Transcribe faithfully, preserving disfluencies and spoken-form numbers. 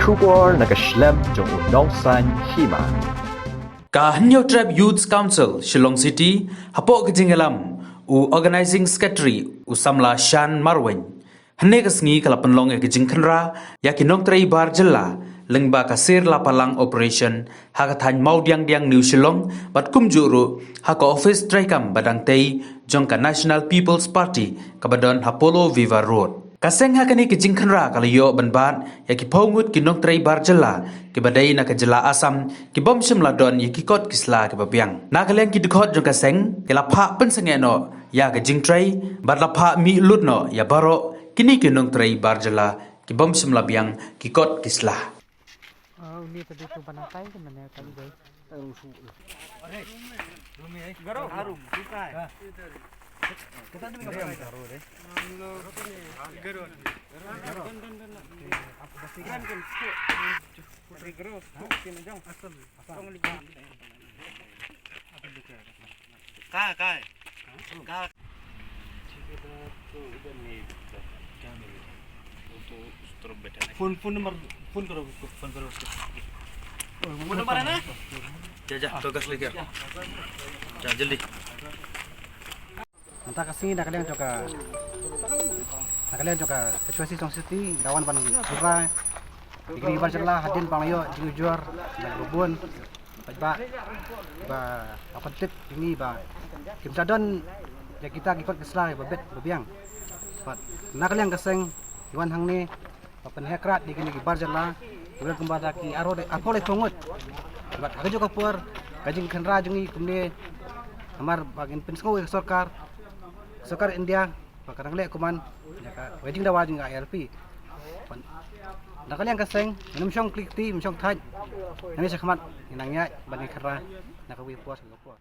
Khubor na ka shlem jong u Nongsaiñ Hima. Ka Hynñiewtrep Youth Council Shillong City, hapoh ka jingïalam u Organizing Secretary u samla Shan Marwein, hynne ka sngi ka la pynlong ïa ka jingkhynra ïa ki nongtrei bar jylla lyngba ka Sir Lapalang Operation ha ka thaiñ Mawdiangdiang New Shillong, bad kumjuh ruh ha ka office treikam ba dang tei jong ka National People's Party kaba don ha Polo Viva Road. Ka seng ha kane ka jingkhynra ka la ïoh ban bat ïa ki phew ngut ki nongtrei bar jylla kiba dei na ka jylla Assam, ki bym shym la don ïa ki kot ki sla kiba biang. Na ka liang ki dkhot jong ka seng ki la phah pynsangeh noh ïa ka jingtrei bad la phah mih lut noh ïa baroh kine ki nongtrei bar jylla ki bym shym la biang ki kot ki sla. फोन फोन नंबर फोन करो उसको। फोन करो उसको। फोन नंबर है ना? जा जा तो गस लेके आ। जा जल्दी। Mynta ka sngi na ka liang jong ka, na ka liang jong ka H Y C Shillong City, nga wan ban khynra ïa ki bar jylla hadien ba la ïoh jingujor na ka bun. Bad ba, ba, ba pyntip ïa ngi ba kim sa don ïa kita ki kot ki sla ba bit ba biang. Bad na ka liang ka seng ngi wan hangne ba pynheh krad ïa kine ki bar jylla, ki wan kumba da ki arphew, arphew lai phew ngut. Bad ha kajuh ka por ka jingkhynra jong ngi kumne namar ba ngin pynsngew ïa ka sorkar, sorkar India, ba ka dang leh kumne ïa ka, ka jingdawa jong ka I L P. Bad na ka liang ka seng ngim shong kli kti, ngim shong thait. Ngi shakhmat ngi nang ïaid ban ngi khynra na kawei ka por sha kawei ka por.